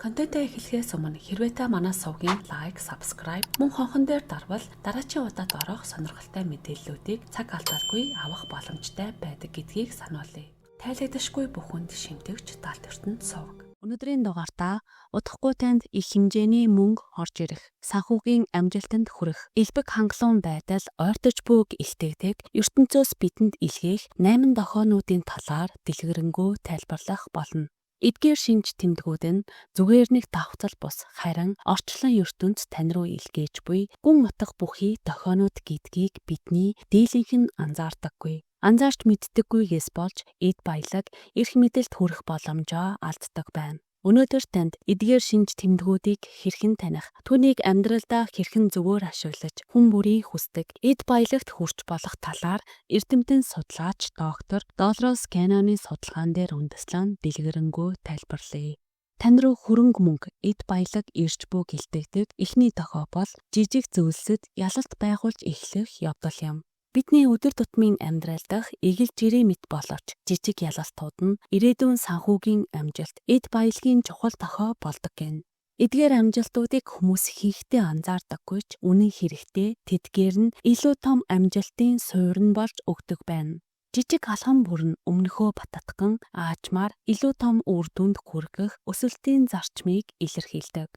Контентээ эхлэхээс өмнө хэрвээ та манай сувгийн like, subscribe мөн хонхон дээр дарвал дараачийн удаад орох сонирхолтой мэдээллүүдийг цаг алдалгүй авах боломжтой байдаг гэдгийг сануулъя. Тайлагдашгүй бүхэнд шимтгч далд ертөнд сувг. Өнөөдрийн дугаартаа удахгүй танд их хэмжээний мөнгө орж ирэх, санхүүгийн амжилтанд хүрэх, элбэг хангалуун байдал ойртож буйг илтгэдэг, ертөнцөөс бидэнд илгээх 8 дохионуудын талаар дэлгэрэнгүй тайлбарлах болно. Эдгээр шинж тэмдгүүд нь зүгээр нэг давхцал бус, харин орчлон ертөнц тань руу илгээж буй гүн утга бүхий дохионууд гэдгийг бидний дийлэнх нь анзаардаггүй. Анзаарч мэддэггүйгээс болж эд баялаг, эрх мэдэлд хүрэх боломжоо алддаг байна. Өнөөдөр танд эдгээр шинж тэмдгүүдийг хэрхэн таних, түүнийг амьдралдаа хэрхэн зөвөөр ашиглаж, хүн бүрийн хүсдэг эд баялагт хүрч болох талаар эрдэмтэн судлаач доктор Долорес Кэноны судалгаан дээр үндэслэн дэлгэрэнгүй тайлбарлая. Тань руу хөрөнгө мөнгө, эд баялаг ирж буй гэлтэгдэг эхний дохио бол жижиг зүйлсэд ялалт байгуулж эхлэх явдал юм. Бидний өдөр тутмын амьдрал дахь эгэл жирийн мэт боловч жижиг ялалтууд нь ирээдүйн санхүүгийн амжилт, эд баялагын чухал дохио болдог гэнэ. Эдгээр амжилтуудыг хүмүүс ихэнхдээ анзаардаггүй ч үнэн хэрэгтээ тэдгээр нь илүү том амжилтын суурь нь болж өгдөг байна. Жижиг алхам бүр нь өмнөхөө бататган аажмаар илүү том үр дүнд хүргэх өсөлтийн зарчмыг илэрхийлдэг.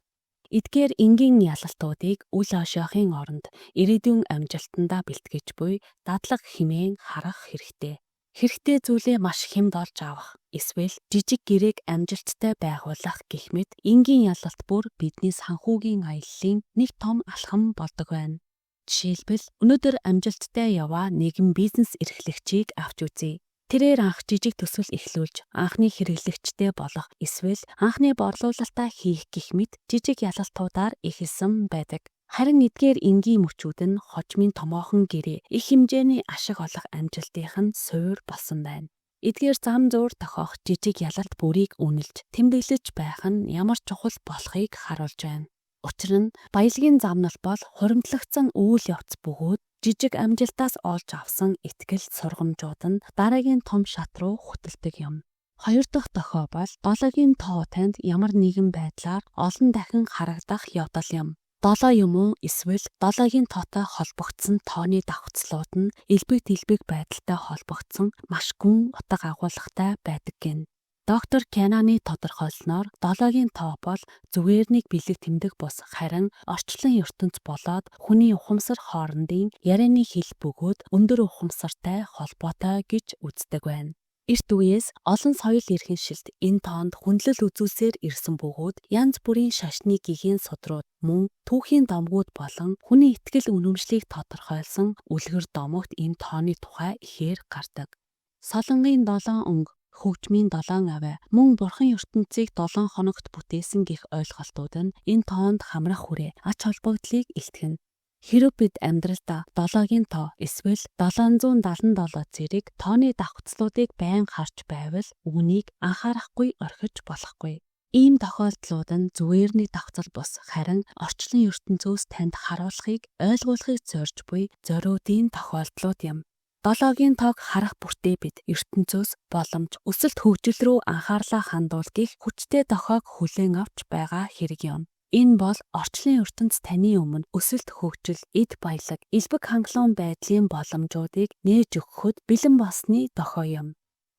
Эдгээр энгийн ялалтуудыг үл ойшоохын оронд ирээдүйн амжилтандаа бэлтгэж буй дадлага хэмээн харах хэрэгтэй. Хэрэгтэй зүйлээ маш хямд олж авах эсвэл жижиг гэрээг амжилттай байгуулах гэх мэт энгийн ялалт бүр бидний санхүүгийн аяллын нэг том алхам болдог байна. Жишээлбэл, өнөөдөр амжилттай яваа нэгэн бизнес эрхлэгчийг авч үзье. Тэрээр анх жижиг төсөл эхлүүлж, анхны хэрэглэгчтэй болох эсвэл анхны борлуулалтаа хийх гэх мэт жижиг ялалтуудаар эхэлсэн байдаг. Харин эдгээр энгийн мөчүүд нь хожмын томоохон гэрээ, их хэмжээний ашиг олох амжилтынх нь суурь болсон байна. Эдгээр зам зуур тохиох жижиг ялалт бүрийг үнэлж, тэмдэглэж байх нь ямар чухал болохыг харуулж байна. Учир нь баялагын замнал бол хуримтлагдсан үйл явц бөгөөд жижиг амжилтаас олж авсан итгэл сургамжууд нь дараагийн том шат руу хөтөлдөг юм. Хоёр дахь дохио бол долоогийн тоо танд ямар нэгэн байдлаар олон дахин харагдах явдал юм. Долоо юм уу эсвэл долоогийн тоотой холбогдсон тооны давхцлууд нь элбэг дэлбэг байдалтай холбогдсон маш гүн утга агуулгатай байдаг гэнэ. Доктор Кенаны тодорхойлсноор долоогийн тоо бол зүгээр нэг бэлэг тэмдэг бус, харин орчлон ертөнц болоод хүний ухамсар хоорондын ярианы хэл бөгөөд өндөр ухамсартай холбоотой гэж үздэг байна. Эрт үеэс олон соёл иргэншилд энэ тоонд хүндлэл үзүүлсээр ирсэн бөгөөд янз бүрийн шашны гэгээн судрууд мөн түүхийн домгууд болон хүний итгэл үнэмшлийг тодорхойлсон үлгэр домогт энэ тооны тухай ихээр гардаг. Солонгын долоон өнгө, хөгжмийн долоон авиа, мөн бурхан ертөнцийг 7 хоногт бүтээсэн гэх ойлголтууд нь энэ тоонд хамрах хүрээ ач холбогдлыг илтгэнэ. Хэрэв бид амьдралдаа долоогийн тоо эсвэл 777 зэрэг тооны давхцлуудыг байн харж байвал үүнийг анхаарахгүй орхиж болохгүй. Ийм тохиолдлууд нь зүгээр нэг давхцал бус, харин орчлон ертөнцөөс танд харуулахыг, ойлгуулахыг зорж буй зориудын тохиолдлууд юм. Долоогийн тоог харах бүртээ бид ертөнцөөс боломж, өсөлт хөгжил рүү анхаарлаа хандуул гэх хүчтэй дохиог хүлээн авч байгаа хэрэг юм. Энэ бол орчлон ертөнц таны өмнө өсөлт хөгжил, эд баялаг, элбэг хангалуун байдлын боломжуудыг нээж өгөхөд бэлэн болсны дохио юм.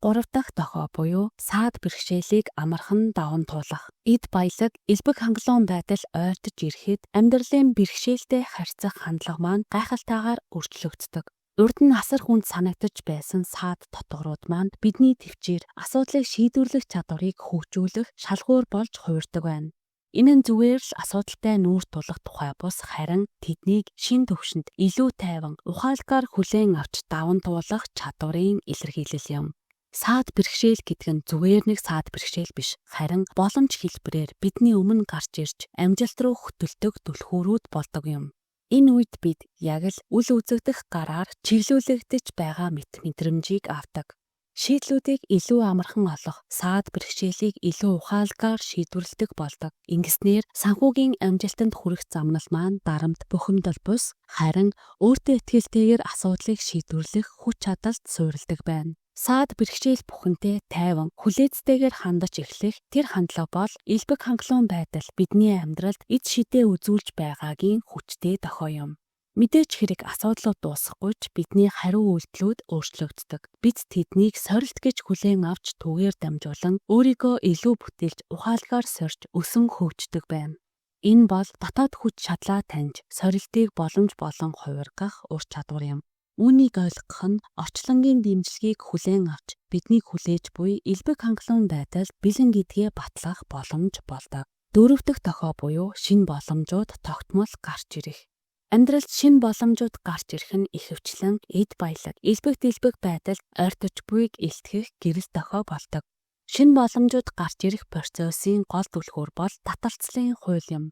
Гурав дахь дохио буюу саад бэрхшээлийг амархан даван туулах. Эд баялаг, элбэг хангалуун байдал ойртож ирэхэд амьдралын бэрхшээлтэй харьцах хандлага маань гайхалтайгаар өөрчлөгддөг. Урд нь асар хүнд санагдаж байсан саад тогтворууд маань бидний тэвчээр асуудлыг шийдвэрлэх чадварыг хөгжүүлэх шалгуур болж хувирдаг байна. Энэ нь зүгээр л асуудалтай нүүр тулах тухай бус, харин тэднийг шинэ түвшинд илүү тайван, ухаалгаар хүлээн авч даван туулах чадварын илэрхийлэл юм. Саад бэрхшээл гэдэг нь зүгээр нэг саад бэрхшээл биш, харин боломж хэлбэрээр бидний өмнө гарч ирж амжилт руу хөтөлдөг түлхүүрүүд болдог юм. Энэ үед бид яг л үл үзэгдэх гараар чиглүүлэгдэж байгаа мэт мэдрэмжийг авдаг. Шийдлүүдийг илүү амархан олох, саад бэрхшээлийг илүү ухаалгаар шийдвэрлэдэг болдог. Ингэснээр санхүүгийн амжилтанд хүрэх замнал маань дарамт, бухимдал бус, харин өөртөө итгэлтэйгээр асуудлыг шийдвэрлэх хүч чадалд суурилдаг байна. Саад бэрхшээл бүхэнтэй тайван хүлээцтэйгээр хандаж эхлэх тэр хандлага бол элбэг хангалуун байдал бидний амьдралд эд шидээ үзүүлж байгаагийн хүчтэй дохио юм. Мэдээж хэрэг асуудлууд дуусахгүй ч бидний хариу үйлдэлүүд өөрчлөгддөг. Бид тэднийг сорилт гэж хүлээн авч түүгээр дамжуулан өөрийгөө илүү бүтээлж ухаалгаар сорьж өсөн хөгждөг байна. Энэ бол дотоод хүч чадлаа таньж сорилтыг боломж болон хувиргах ур чадвар юм. Үүнийг ойлгох нь орчлонгийн дэмжлэгийг хүлээн авч биднийг хүлээж буй элбэг хангалуун байдалд бэлэн гэдгээ батлах боломж болдог. Дөрөв дэх дохио буюу шинэ боломжууд тогтмол гарч ирэх. Амьдралд шинэ боломжууд гарч ирэх нь ихэвчлэн эд баялаг, элбэг дэлбэг байдалд ойртож буйг илтгэх гэрэл дохио болдог. Шинэ боломжууд гарч ирэх процессын гол түлхүүр бол таталцлын хууль юм.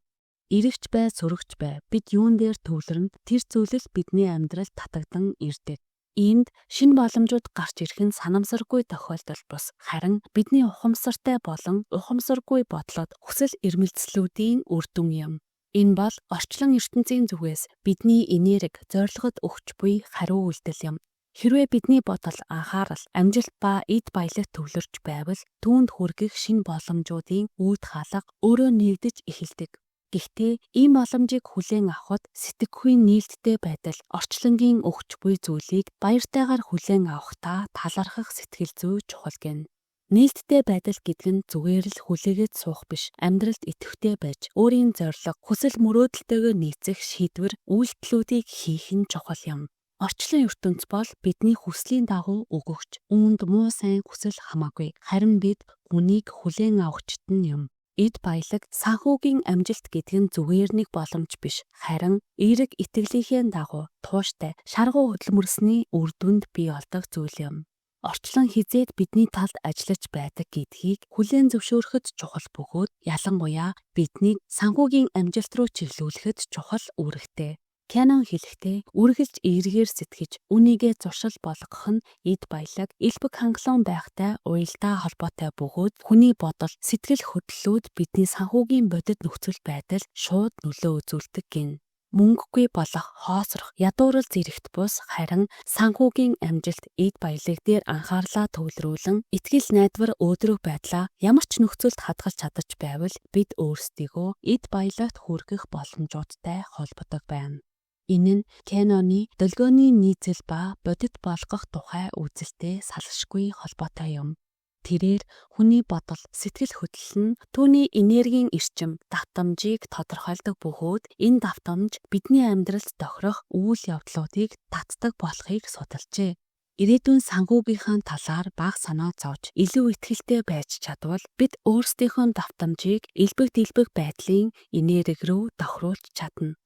Эрэгч бай, сөрөгч бай, бид юун дээр төвлөрнө, тэр зүйл л бидний амьдралд татагдан ирдэг. Иймд шинэ боломжууд гарч ирэх нь санамсаргүй тохиолдол бус, харин бидний ухамсартай болон ухамсаргүй бодлоод хүсэл эрмэлзлүүдийн үр дүн юм. Энэ бол орчлон ертөнцийн зүгээс бидний энерги, зорилгод өгч буй хариу үйлдэл юм. Хэрвээ бидний бодол, анхаарал, амжилт ба эд баялагт төвлөрч байвал түүнд хүргэх шинэ боломжуудын үүд хаалга өөрөө нээгдэж эхэлдэг. Гэхдээ ийм боломжийг хүлээн авахад сэтгэхүйн нээлттэй байдал, орчлонгийн өгч буй зүйлийг баяртайгаар хүлээн авахдаа талархах сэтгэл зүй чухал гэнэ. Нээлттэй байдал гэдэг нь зүгээр л хүлээгээд суух биш, амьдралд идэвхтэй байж, өөрийн зорилго, хүсэл мөрөөдөлтөйгөө нийцэх шийдвэр, үйлдэлүүдийг хийх нь чухал юм. Орчлон ертөнц бол бидний хүслийн дагуу өгөгч. Үүнд муу сайн хүсэл хамаагүй. Харин бид үүнийг хүлээн авахчид нь юм. Эд баялаг, санхүүгийн амжилт гэдэг нь зүгээр нэг боломж биш. Харин эерэг итгэлийнхээ дагуу тууштай, шаргуу хөдөлмөрлсөний үр дүнд бий болдог зүйл юм. Орчлон хэзээд бидний талд ажиллаж байдаг гэдгийг хүлээн зөвшөөрөхөд чухал бөгөөд ялангуяа биднийг санхүүгийн амжилт руу чиглүүлэхэд чухал үүрэгтэй. Кэнон хэлэхдээ үргэлж эергээр сэтгэж үүнийгээ зуршил болгох нь эд баялаг, элбэг хангалуун байхтай уялдаа холбоотой бөгөөд хүний бодол, сэтгэл хөдлөлүүд бидний санхүүгийн бодит нөхцөл байдал шууд нөлөө үзүүлдэг гэнэ. Мөнгөгүй болох, хоосрох, ядуурал зэрэгт бус харин санхүүгийн амжилт, эд баялаг дээр анхаарлаа төвлөрүүлэн итгэл найдвар өөдрөг байдлаа ямар ч нөхцөлд хадгалж чадаж байвал бид өөрсдийгөө эд баялагт хүргэх боломжуудтай холбодог байна. Энэ нь Кэноны долгионы нийцэл ба бодит болгох тухай үзэлтэй салшгүй холбоотой юм. Тэрээр хүний бодол, сэтгэл хөдлөл нь түүний энергийн эрчим, давтамжийг тодорхойлдог бөгөөд энэ давтамж бидний амьдралд тохирох үйл явдлуудыг татдаг болохыг судалжээ. Ирээдүйн санхүүгийнхаа талаар бага санаа зовж, илүү итгэлтэй байж чадвал бид өөрсдийнхөө давтамжийг элбэг дэлбэг байдлын энерги рүү тохируулж чадна.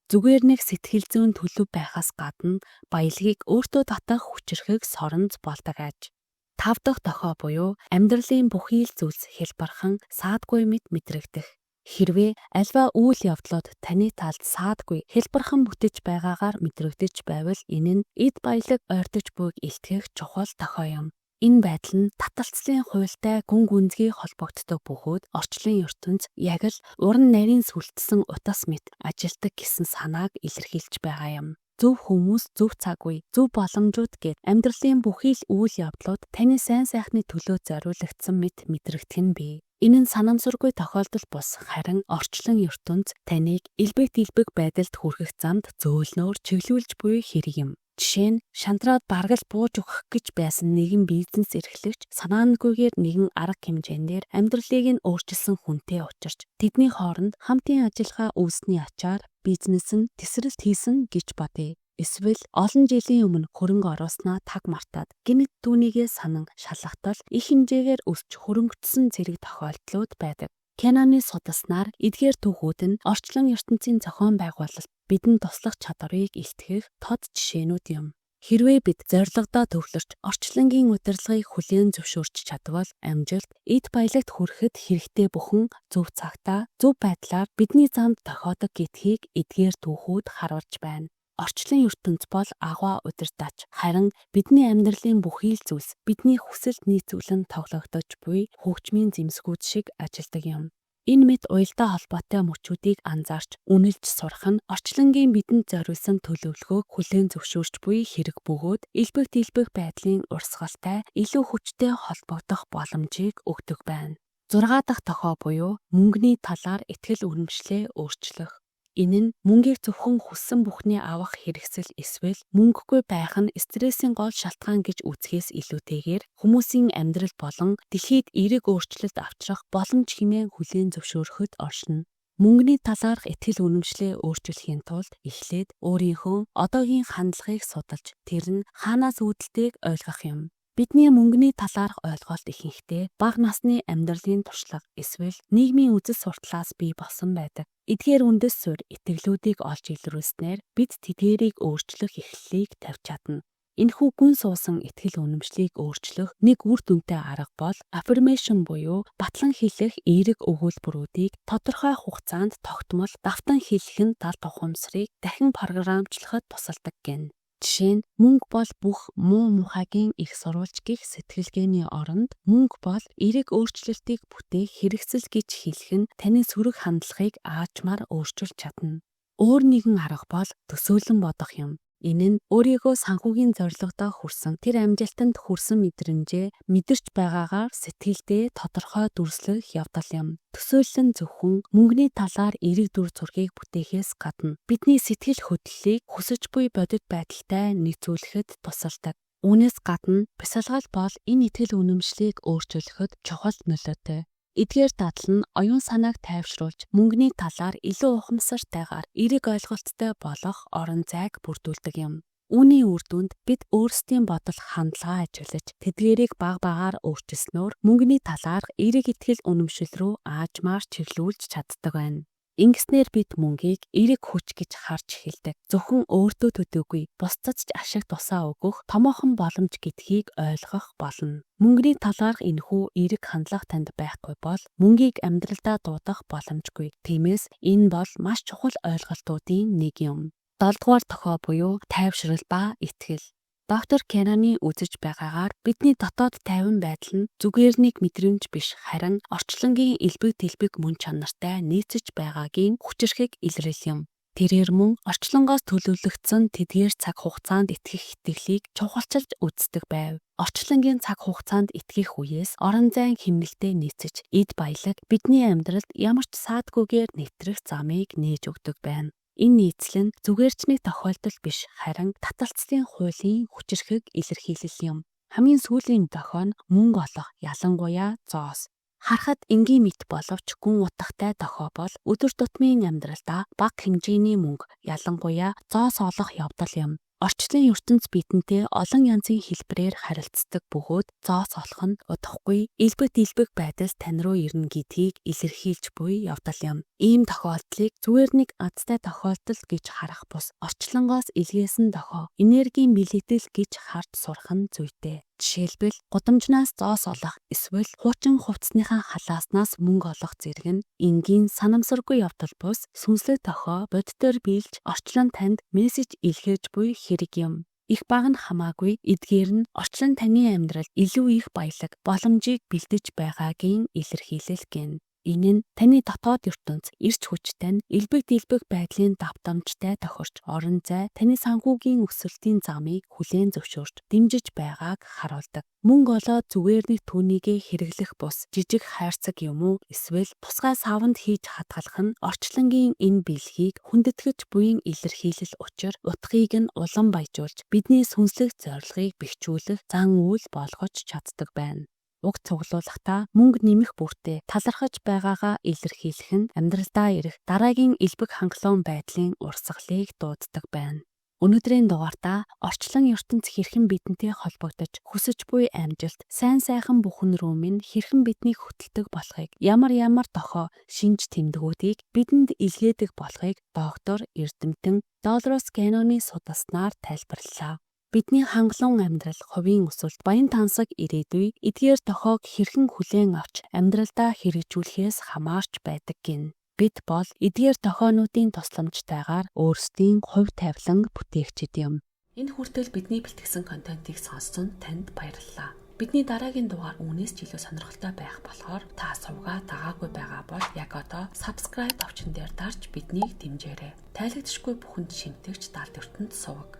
Зүгээр нэг сэтгэл зүйн төлөв байхаас гадна баялагийг өөртөө татах хүчирхэг соронз болдог аж. Тав дахь дохио буюу амьдралын бүхий л зүйлс хялбархан саадгүй мэт мэдрэгдэх. Хэрвээ аливаа үйл явдлууд таны талд саадгүй хялбархан бүтэж байгаагаар мэдрэгдэж байвал энэ нь эд баялаг ойртож буйг илтгэх чухал дохио юм. Энэ байдал нь таталцлын хуультай гүн гүнзгий холбогддог бөгөөд орчлон ертөнц яг л уран нарийн сүлдсэн утас мэт ажилладаг гэсэн санааг илэрхийлж байгаа юм. Зөв хүмүүс, зөв цаг үе, зөв боломжууд гээд амьдралын бүхий л үйл явдлууд таны сайн сайхны төлөө зориулагдсан мэт мэдрэгдэх нь бий. Энэ нь санамсаргүй тохиолдол бус харин орчлон ертөнц таныг элбэг дэлбэг байдалд хүргэх замд зөөлнөөр чиглүүлж буй хэрэг юм. Жишээ нь шантраад бараг л бууж өгөх гэж байсан нэгэн бизнес эрхлэгч санаангүйгээр нэгэн арга хэмжээнээр амьдралыг нь өөрчилсөн хүнтэй учирч тэдний хооронд хамтын ажиллагаа үүссэний ачаар бизнес нь тэсрэлт хийсэн гэж бодъё. Эсвэл олон жилийн өмнө хөрөнгө оруулснаа таг мартаад гэнэт түүнийгээ санан шалгахтал их хэмжээгээр өсч хөрөнгөтсөн зэрэг тохиолдлууд байдаг. Кэноны судалснаар эдгээр түүхүүд нь орчлон ертөнцийн зохион байгуулалт бидэнд туслах чадварыг илтгэх тод жишээнүүд юм. Хэрвээ бид зорилгодоо төвлөрч орчлонгийн удирдлагыг хүлээн зөвшөөрч чадвал амжилт, эд баялагт хүрэхэд хэрэгтэй бүхэн зөв цагтаа, зөв байдлаар бидний замд тохиодог гэдгийг эдгээр түүхүүд харуулж байна. Орчлон ертөнц бол агуй удирдаач. Харин бидний амьдралын бүхий л зүйлс бидний хүсэлд нийцүүлэн тоглогдож буй хөгжмийн зэмсгүүд шиг ажилладаг юм. Энэ мэт уялдаа холбоотой мөчүүдийг анзаарч, үнэлж сурах нь орчлонгийн бидэнд зориулсан төлөвлөгөөг хүлээн зөвшөөрч буй хэрэг бөгөөд элбэг дэлбэг байдлын урсгалтай илүү хүчтэй холбогдох боломжийг өгдөг байна. 6 дахь тохоо буюу мөнгөний талаар итгэл үнэмшлээ өөрчлөх. Энэ нь мөнгийг зөвхөн хүссэн бүхний авах хэрэгсэл эсвэл мөнгөгүй байх нь стрессийн гол шалтгаан гэж үзэхээс илүүтэйгээр хүмүүсийн амьдрал болон дэлхийд эерэг өөрчлөлт авчрах боломж хэмээн хүлээн зөвшөөрөхөд оршино. Мөнгөний талаарх итгэл үнэмшлээ өөрчлөхийн тулд эхлээд өөрийнхөө одоогийн хандлагыг судалж тэр нь хаанаас үүдэлтэйг ойлгох юм. Бидний мөнгөний талаарх ойлголт ихэнхдээ бага насны амьдралын туршлага эсвэл нийгмийн үзэл суртлаас бий болсон байдаг. Эдгээр үндэс суурь итгэлүүдийг олж илрүүлснээр бид тэдгээрийг өөрчлөх эхлэлийг тавьж чадна. Энэхүү гүн суусан итгэл үнэмшлийг өөрчлөх нэг үр дүнтэй арга бол affirmation буюу батлан хэлэх эерэг өгүүлбэрүүдийг тодорхой хугацаанд тогтмол давтан хэлэх нь далд ухамсарыг дахин програмчлахад тусалдаг гэнэ. Жишээ нь, мөнгө бол бүх муу мухайгийн эх сурвалж гэх сэтгэлгээний оронд мөнгө бол эерэг өөрчлөлтийг бүтээх хэрэгсэл гэж хэлэх нь таны сөрөг хандлагыг аажмаар өөрчилж чадна. Өөр нэгэн арга бол төсөөлөн бодох юм. Энэ нь өөрийгөө санхүүгийн зорилгодоо хүрсэн тэр амжилтанд хүрсэн мэдрэмжээ мэдэрч байгаагаар сэтгэлдээ тодорхой дүрслэх явдал юм. Төсөөлөл нь зөвхөн мөнгөний талаар эерэг дүр зургийг бүтээхээс гадна бидний сэтгэл хөдлөлийг хүсэж буй бодит байдалтай нийцүүлэхэд тусалдаг. Үүнээс гадна бясалгал бол энэ итгэл үнэмшлийг өөрчлөхөд чухал нөлөөтэй. Эдгээр дадал нь оюун санааг тайвшруулж, мөнгөний талаар илүү ухамсартайгаар эерэг ойлголттой болох орон зайг бүрдүүлдэг юм. Үүний үр дүнд бид өөрсдийн бодол хандлага ажиглаж, тэдгээрийг бага багаар өөрчилснөөр мөнгөний талаарх эерэг итгэл үнэмшил рүү аажмаар чиглүүлж чаддаг байна. Ингэснээр бид мөнгийг эерэг хүч гэж харж эхэлдэг. Зөвхөн өөртөө төдийгүй бусдад ч ашиг тусаа өгөх томоохон боломж гэдгийг ойлгох болно. Мөнгөний талаарх энэхүү эерэг хандлага танд байхгүй бол мөнгийг амьдралдаа дуудах боломжгүй. Тиймээс энэ бол маш чухал ойлголтуудын нэг юм. 7 дугаар тохоо буюу тайвшрал ба итгэл. Доктор Кенаны үзэж байгаагаар бидний дотоод тайван байдал нь зүгээр нэг мэдрэмж биш, харин орчлонгийн элбэг дэлбэг мөн чанартай нийцэж байгаагийн хүчирхэг илрэл юм. Тэрээр мөн орчлонгоос төлөвлөгдсөн тэдгээр цаг хугацаанд итгэх итгэлийг чухалчилж үздэг байв. Орчлонгийн цаг хугацаанд итгэх үеэс орон зайн хэмнэлтэд нийцэж эд баялаг бидний амьдралд ямар ч саадгүйгээр нэвтрэх замыг нээж өгдөг байна. Энэ нийцэл нь зүгээр ч нэг тохиолдол биш, харин таталцлын хуулийн хүчирхэг илэрхийлэл юм. Хамгийн сүүлийн дохио нь мөнгө олох, ялангуяа зоос. Харахад энгийн мэт боловч гүн утгатай дохио бол өдөр тутмын амьдралдаа бага хэмжээний мөнгө, ялангуяа зоос олох явдал юм. Орчлон ертөнц бидэнтэй олон янзын хэлбэрээр харилцдаг бөгөөд зоос олох нь удахгүй элбэг дэлбэг байдал тань руу ирнэ гэдгийг илэрхийлж буй явдал юм. Ийм тохиолдлыг зүгээр нэг азтай тохиолдол гэж харах бус орчлонгоос илгээсэн дохио, энергийн бэлэгдэл гэж харж сурах нь зүйтэй. Жишээлбэл, гудамжнаас зоос олох эсвэл хуучин хувцасныхаа халааснаас мөнгө олох зэрэг нь энгийн санамсаргүй явдал бус сүнслэг дохио бодитоор биелж орчлон танд мессеж илгээж буй хэрэг юм. Их бага нь хамаагүй эдгээр нь орчлон таны амьдралд илүү их баялаг, боломжийг бэлдэж байгаагийн илэрхийлэл гэнэ. Энэ нь таны дотоод ертөнц, эрч хүчтэй нь элбэг дэлбэг байдлын давтамжтай тохирч, орон зай таны санхүүгийн өсөлтийн замыг хүлээн зөвшөөрч, дэмжиж байгааг харуулдаг. Мөнгө олоод зүгээр нэг түүнийгээ хэрэглэх бус жижиг хайрцаг юм уу эсвэл тусгай саванд хийж хадгалах нь орчлонгийн энэ биелэгийг хүндэтгэж буян илэрхийлэл учир утгыг нь улам баяжуулж, бидний сүнслэг зорилгыг бэхжүүлэх зан үйл болгож чаддаг байна. Уг цуглуулахдаа мөнгө нэмэх бүртээ талархаж байгаагаа илэрхийлэх нь амьдралдаа ирэх дараагийн элбэг хангалуун байдлын урсгалыг дууддаг байна. Өнөөдрийн дугаартаа орчлон ертөнц хэрхэн бидэнтэй холбогдож, хүсэж буй амжилт, сайн сайхан бүхэн рүү минь хэрхэн биднийг хөтэлдэг болохыг, ямар ямар дохио, шинж тэмдгүүдийг бидэнд илгээдэг болохыг доктор Эрдэмтэн Долорес Кэноны судалснаар тайлбарлалаа. Бидний хангалуун амьдрал, хувийн өсөлт, баян тансаг ирээдүй эдгээр дохиог хэрхэн хүлээн авч амьдралдаа хэрэгжүүлэхээс хамаарч байдаг гэнэ. Бид бол эдгээр дохионуудын тусламжтайгаар өөрсдийн хувь тавилан бүтээгчид юм. Энэ хүртэл бидний бэлтгэсэн контентыг сонссон танд баярлалаа. Бидний дараагийн дугаар үүнээс ч илүү сонирхолтой байх болохоор та сувгаа дагаагүй байгаа бол яг одоо subscribe товчон дээр дарж биднийг дэмжээрэй. Тайлагдшгүй бүхэнд шимтгэгч далд ертөнд суваг.